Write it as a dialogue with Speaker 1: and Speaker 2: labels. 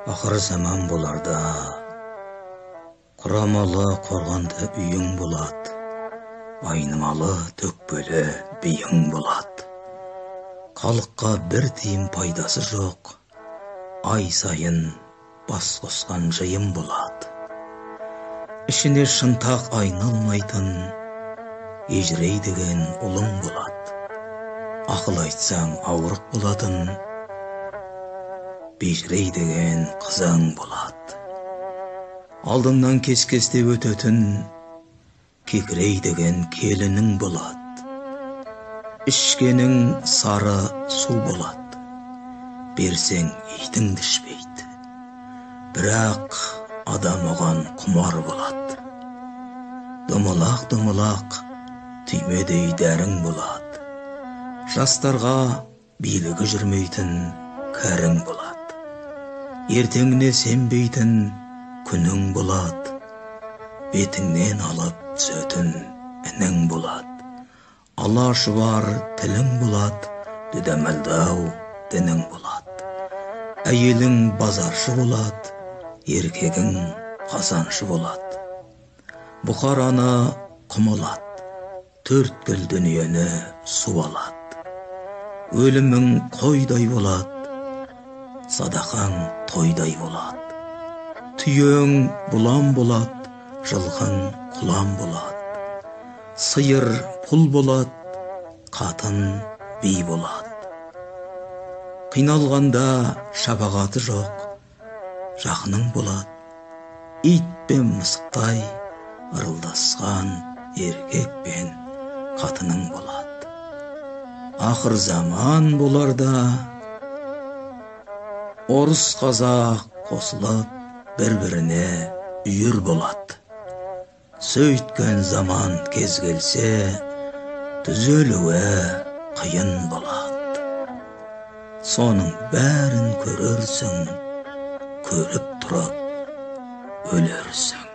Speaker 1: Ақыр заман боларда құрамалы қорғанды үйің болады, айнымалы төкпелі биің болады. Халыққа бір тиын пайдасы жоқ, ай сайын бас қосқан жиын болады. Ішіне шынтақ айналмайтын ежірей деген ұлың болады. Ақыл айтсаң ауырық болатын, бежірей деген қызың болады. Алдыңнан кес-кестеп өтетін кекірей деген келінің болады. Ішкенің сары су болады, берсең итің ішпейді, бірақ адам оған құмар болады. Домалақ-домалақ түймедей дәрің болады. Жастарға билігі жүрмейтін кәрің болады. Ертеңіне сенбейтін күнің болады. Бетіңнен алып түсетін інің болады. Ала шұбар тілің болады, дүдәмәлдау дінің болады. Әйелің базаршы болады, еркегің қазаншы болады. Бұқараны құм алады, төрткүл дүниені су алады. Өлімің қойдай болады, садақаң тойдай болады. Түйең бұлан болады, жылқың құлан болады. Сиыр пұл болады, қатын би болады. Қиналғанда шапағаты жоқ, жақының болады. Ит пен мысықтай ырылдасқан еркек пен қатының болады. Ақыр заман боларда орыс қазақ қосылып бір-біріне үйір болады. Сөйткен заман кез келсе, түзелуі қиын болады. Соның бәрін көрерсің, көріп тұрып өлерсің.